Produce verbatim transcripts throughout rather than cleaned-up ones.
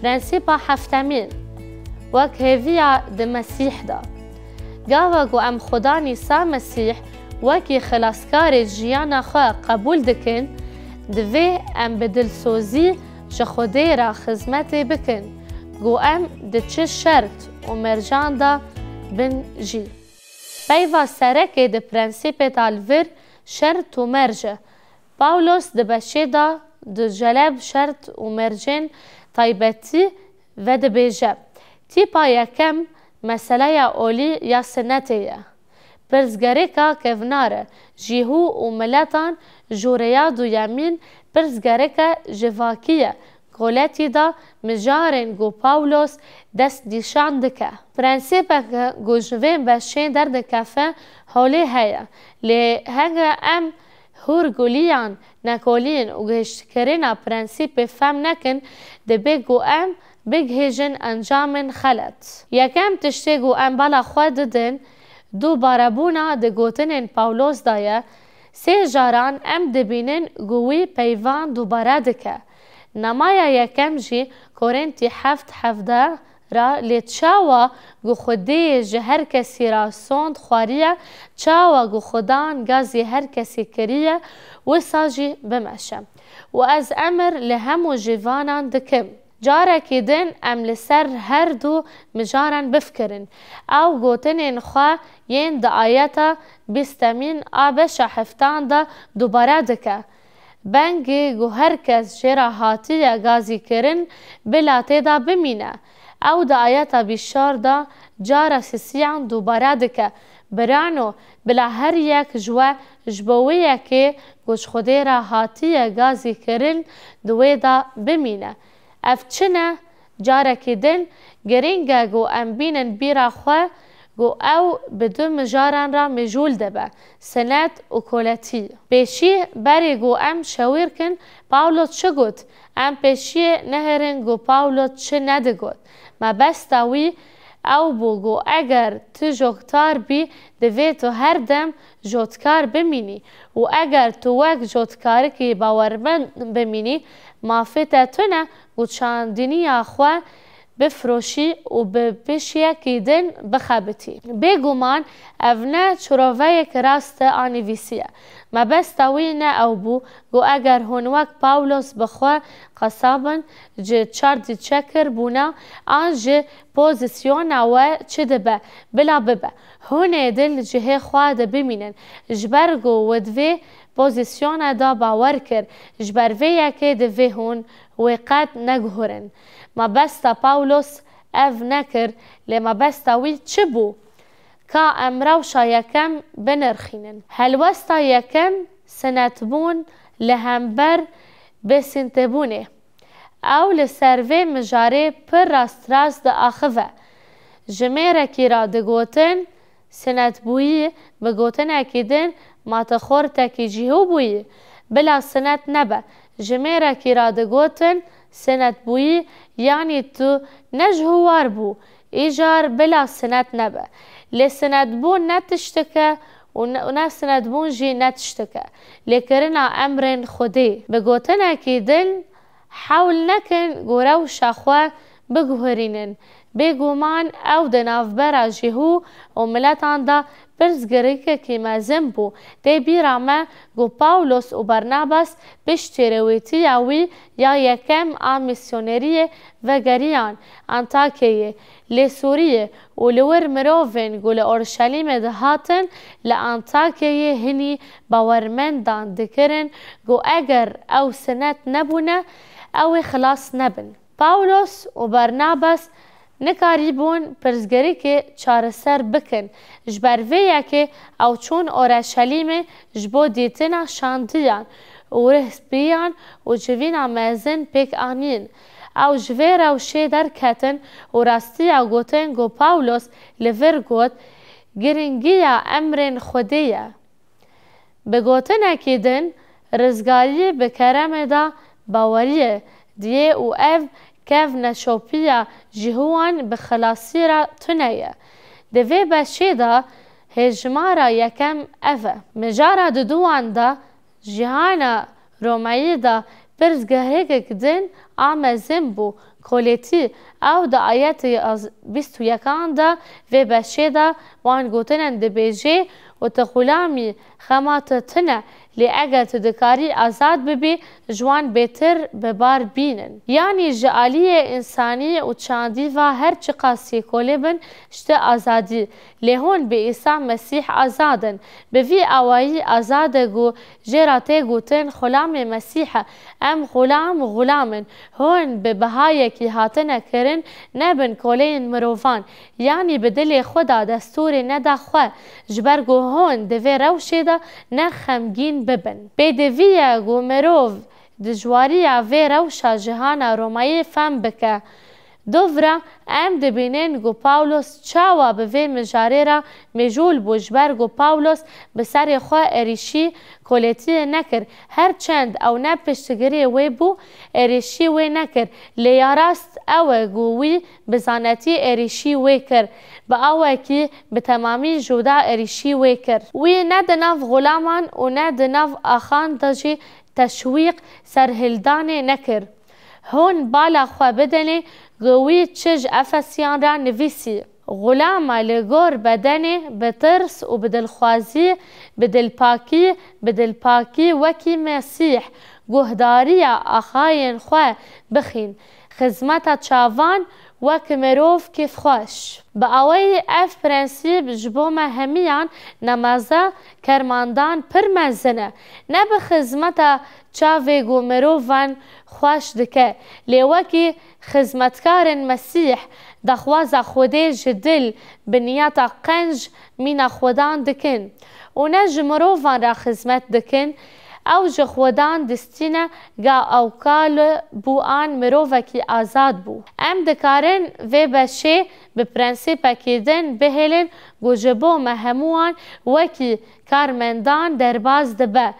Prensîpa heftemîn, wek hêviya di Mesîh de. Gava ku em Xudan Îsa Mesîh wekî xilaskarê jiyana xwe qebûl dikin, divê em bi dilsozî ji Xwedê re xizmetê bikin, ku em di çi şert û mercan de bin jî. Peyva serekê di prensîpê de li vir şert û merc e. Pawlos di beşê de di celeb şert û mercên taybetî vedibêje. Tîpa yekem meseleya olî ya sinetê ye. Pirsgerêka kevnar e. Jîhû û miletan jûreya duyemîn pirsgereke civakî ye. Koletî de mijarên ku Pawlos dest nîşan dike. Prensîpeke ku ji vê beşê derdikefe holê heye. Lê hege em hûrgulîyan nekolîn û gihiştkirina prensîpê fehm nekin, dibe ku em bigihîjin encamên xelet. Yekem tiştê ku em bala xwe didin, dubarebûna di gotinên Pawlos de ye. Sê caran em dibînin ku wî peyvan dubare dike. Namaya yekem jî Korintî heft hevdeh ra, lê çawa ku Xwedê ji her kesî ra sond xwariye, çawa ku Xudan gazî her kesî kiriye, wisa jî bimeşe. Û ez emir li hemû jîvanan dikim. Carekî din em li ser her du mijaran bifikirin. Ew gotinên xwe yên di ayeta bîstemîn a beşa heftan de dubare dike. Bengê ku her kes jê re hatiye gazî kirin, bila tê de bimîne. Ew di ayeta bîst û çar de cara sisiyan dubare dike. Birano, bila her yek ji we ji bo wê yekê ku ji Xwedê re hatiye gazî kirin, di wê de bimîne. Ev çi ne? Carekî din, girîng e ku em bînin bîra xwe ku ew bi du mijaran re mijûl dibe, sinet û koletî. Pêşî berî ku em şewîr kin, Pawlos çi got? Em pêşiyê neherin ku Pawlos çi nedigot. Mebesta wî ew bû ku eger tu jokdar bî, divê tu her dem jotkar bimînî û eger tu wek jotkarikî bawermend bimînî, mafê te tune ku çandiniya xwe bifiroşî û bi pişiyekî din bixebitî. Bêguman ev ne çiroveyek rast e a nivîsî ye. Mebesta wî ne ew bû ku eger hûn wek Pawlos bi xwe qesabin, ji çar diçe kir bûna an ji pozîsyona we çi dibe, bila bibe. Hûn ê dil cihê xwe de bimînin, ji ber ku we di vê pozîsyona de bawer kir, ji ber vê yekê divê hûn wê qet neguhurin. Mabesta Pawlos ev nekir, lê mabesta wî çi bû? Ka em rewşa yekem binirxînin. Helwesta yekem sinetbûn li hember bêsîntebûnê. Ew li ser vê mijarê pir rastrast diaxive. Ji mêrekî re digotin, sinet bûyî, bi gotinekî din, ma tu xortekî cîhû bûyî, bila sinet nebe. Ji mêrekî re digotin, sinet bûyî, yanî tu ne ji hûwar bû, îcar bila sinet nebe. Lê sinetbûn ne tiştik e û ne, û ne sinetbûn jî ne tiştik e. Lêkirina emrên Xwedê. Bi gotinekî din, hewl nekin ku rewşa xwe biguherînin. Bêguman ew di navbera cîhû û miletan de pirsgirêkekî mezin bû. Tê bîra me ku Pawlos û Barnabas piştî rêwîtiya wî ya yekem a mîsyoneriyê vegeriyan Antakyayê, lê Sûriyê û li wir mirovên ku li Orşelîmê dihatin, li Antakyayê hinî bawermendan dikirin ku eger ew sinet nebûne, ew ê xilas nebin. Pawlos û Barnabas nikarîbûn pirsgirêkê çareser bikin. Ji ber vê yekê ew çûn Orşelîmê ji bo dîtina şandiyan û rihbiyan û civîna mezin pêk anîn. Ew ji vê rewşê derketin û rastiya gotin ku Pawlos li vir got, Giringiya emrên Xwedê ye. Bi gotinekî din, rizgarî bi keremê de baweriyê diyê û ev kevneşopiya cîhûwan bi xilasî re tune ye. Di vê beşê de hêjmara yekem ev e. Mijara diduwan de Cîhana Romeyî de Pirsgirêkek din a mezin bû. Koletî, ew di ayetê az-, bîst û yekan de vê beşê de wan gotinên dibêjê û tu xulamî xema tu tune, lê eger tu dikarî azad bibî, ji wan bêtir bi bar bînin. Yanî ji aliyê însanî û çandî ve her çiqasî kolê bin, ji te azadî. Lê hûn bi Îsa Mesîh azad in. Bi vî awayî azad e ku jê re tê gotin xulamê Mesîh e. Em xulam û xulam in. Hûn bi bihayekî hatine kirin, nebin koleyên mirovan. Yanî bi dilê xwe de destûrê neda xwe, ji ber ku hûn di vê rewşê de ne xemgîn bibin. Pêdivî ye ku mirov dijwariya vê rewşa cihana Romayê fem bike. Dovra em dibînin ku Pawlos çawa bi vê mijarê re mêjûl bû, ji ber ku Pawlos bi serê xwe êrîşî koletiyê nekir. Her çend ew ne piştgirê wê bû, êrîşî wê nekir. Lê ya rast ew e ku wî bi zanetî êrîşî wê kir. Bi awekî bi temamî jûda êrîşî wê kir. Wî ne di nav xulaman û ne di nav axan de jî teşwîq serhildanê nekir. Hûn bala xwe bidinê ku wî çi ji Efesiyan re nivîsî. Xulama li gor bedenê bi tirs û bi dilxwazî, bi dilpakî, bi dilpakî wekî Mesîh, guhdariya axayên xwe bixîn. Xizmeta çavan wek mirov kêfxweş. Bi awayî ev prensîp ji bo me hemiyan nemaza kermandan pir mezin e. Ne bi xizmeta çavê ku mirovan xweş dike, lê wekî xizmetkarên Mesîh, daxwaza Xwedê ji dil, bi niyeta qenc mîna Xwedan dikin û ne ji mirovan re xizmet dikin, ew ji Xwedan distîne ga ew kal bû an mirovekî azad bû. Em dikarin vê beşê bi prensîpekî din bihêlin ku ji bo me hemûwan wekî karmendan derbas dibe.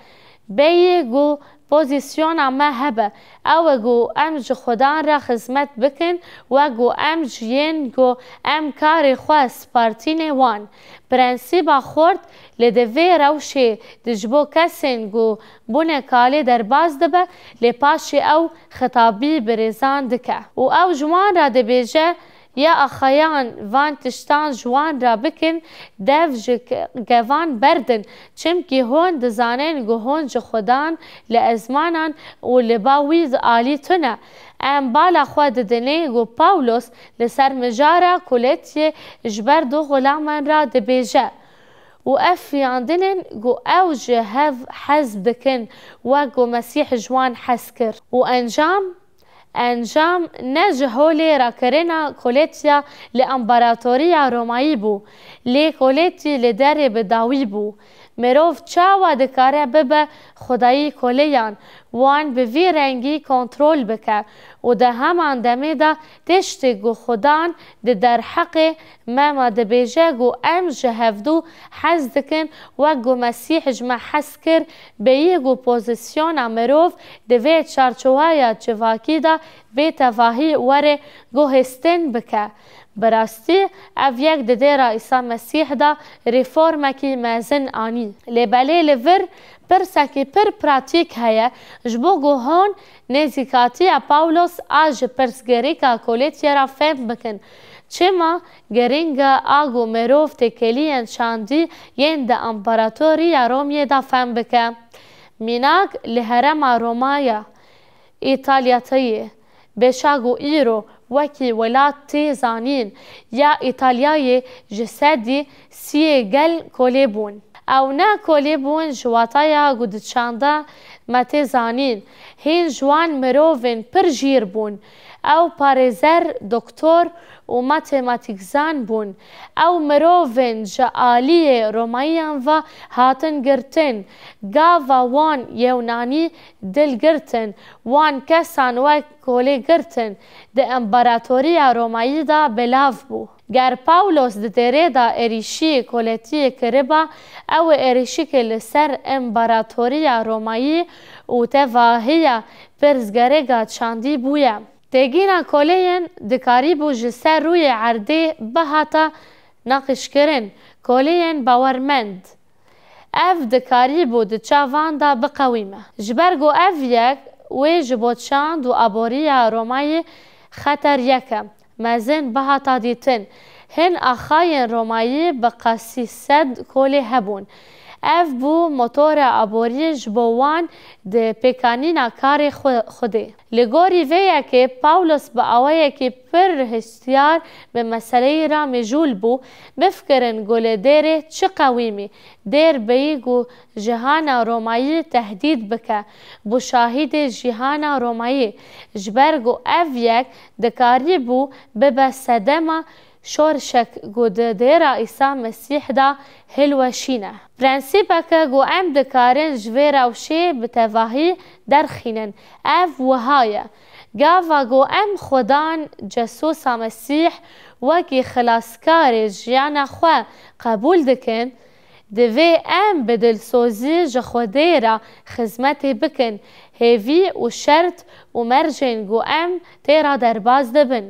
Bêyî ku pozîsyona me hebe, ew e ku em ji Xudan re xizmet bikin, wek ku em ji yên ku em karê xwe spartînê wan. Prensîba xurt lê di vê rewşê di ji bo kesên ku bûne kalê derbas dibe, lê paşê ew xitabî bi rêzan dike û ew ji wan re dibêje, Ya axayan, van tiştan ji wan re bikin, dev ji ke-, kevan berdin, çimkî hûn dizanin ku hûn ji Xudan li ezmanan û li ba wî alî tune. Em bala xwe didinê ku Pawlos li ser mijara Kuletiyê ji ber du xulaman re dibêje û ev fiyandin in ku ew ji hev hez dikin, wek ku Mesîh ji wan hez kir. Û encam, Encam ne ji holê rakirina koletiya li Împaratoriya Romayî bû, lê koletî li derê bi dawî bû. Mirov çawa dikare bibe xwedayî koleyan, wan bi vî rengî kontrol bike û di heman demê de tiştê ku Xudan di derheqê me ma dibêje ku em ji hevdû hez dikin, wek ku Mesîh ji me hez kir, bêyî ku pozîsyona mirov di vê çarçoweya civakî de bê tevahî were guhêstin bike. Bi rastî, ev yek di dêra Îsa Mesîh de reformekî mezin anî. Lê belê li vir pirsekî pir pratîk heye, ji bo ku hûn nêzîkatiya Pawlos a ji pirsgirêka koletiyê re fêm bikin. Çima giring e a ku mirov têkiliyên çandî yên di Împaratoriya Romyê de fêm bike? Mînak li herêma Roma ya Îtalyatiyê, beşa ku îro wekî welat tê zanîn, ya Îtalyayê ji sedî sîyê gel kolê bûn. Ew ne kolê bûn ji wataya ku di çanda me tê zanîn, hîn ji wan mirovên pir jîr bûn. Ew parêzer, doktor û matematîkzan bûn. Ew mirovên ji aliyê Romayiyan ve hatin girtin. Gava wan Yewnanî dil girtin, wan kesan wek kolê girtin, di Împaratoriya Romayî de belav bû. Ger Pawlos di dêrê de êrîşî koletiyê kiriba, ew ê êrîşikê li ser Împaratoriya Romayî û tevahiya pirsgirêka çandî bûye. Têgîna koleyên dikarîbû ji ser rûyê erdê bihata naqîşkirin, koleyên bawermend. Ev dikarîbû di çavan de biqewîme. Ji ber ku ev yek Wê ji bo çand û aboriya Romayê xeter yek e. Mezin bihata dîtin. Hin axayên Romayî bi qasî sed kolê hebûn. Ev bû motora aboriyê ji bo wan di pêkanîna karê xwe-, Xwedê. Li gorî vê yekê Pawlos bi awayekî pir hişyar bi meseleyê re mijûl bû, bifikirin ku li dêrê çi qewîmî, dêr bêyî ku cihana Romayî tehdîd bike, bû şahîdê cihana Romayî, ji ber ku ev yek dikarîbû bibe sedema şorşek ku di dêra Îsa Mesîh de hilweşîne. Prensîpeke ku em dikarin ji vê rewşê bi tevahî derxînin, ev wiha ye. Gava ku em Xudan Cesûsa Mesîh wekî xilaskarê jiyana xwe qebûl dikin, divê em bi dilsozî ji Xwedê re xizmetê bikin, hêvî û şert û mercên ku em tê re derbas dibin.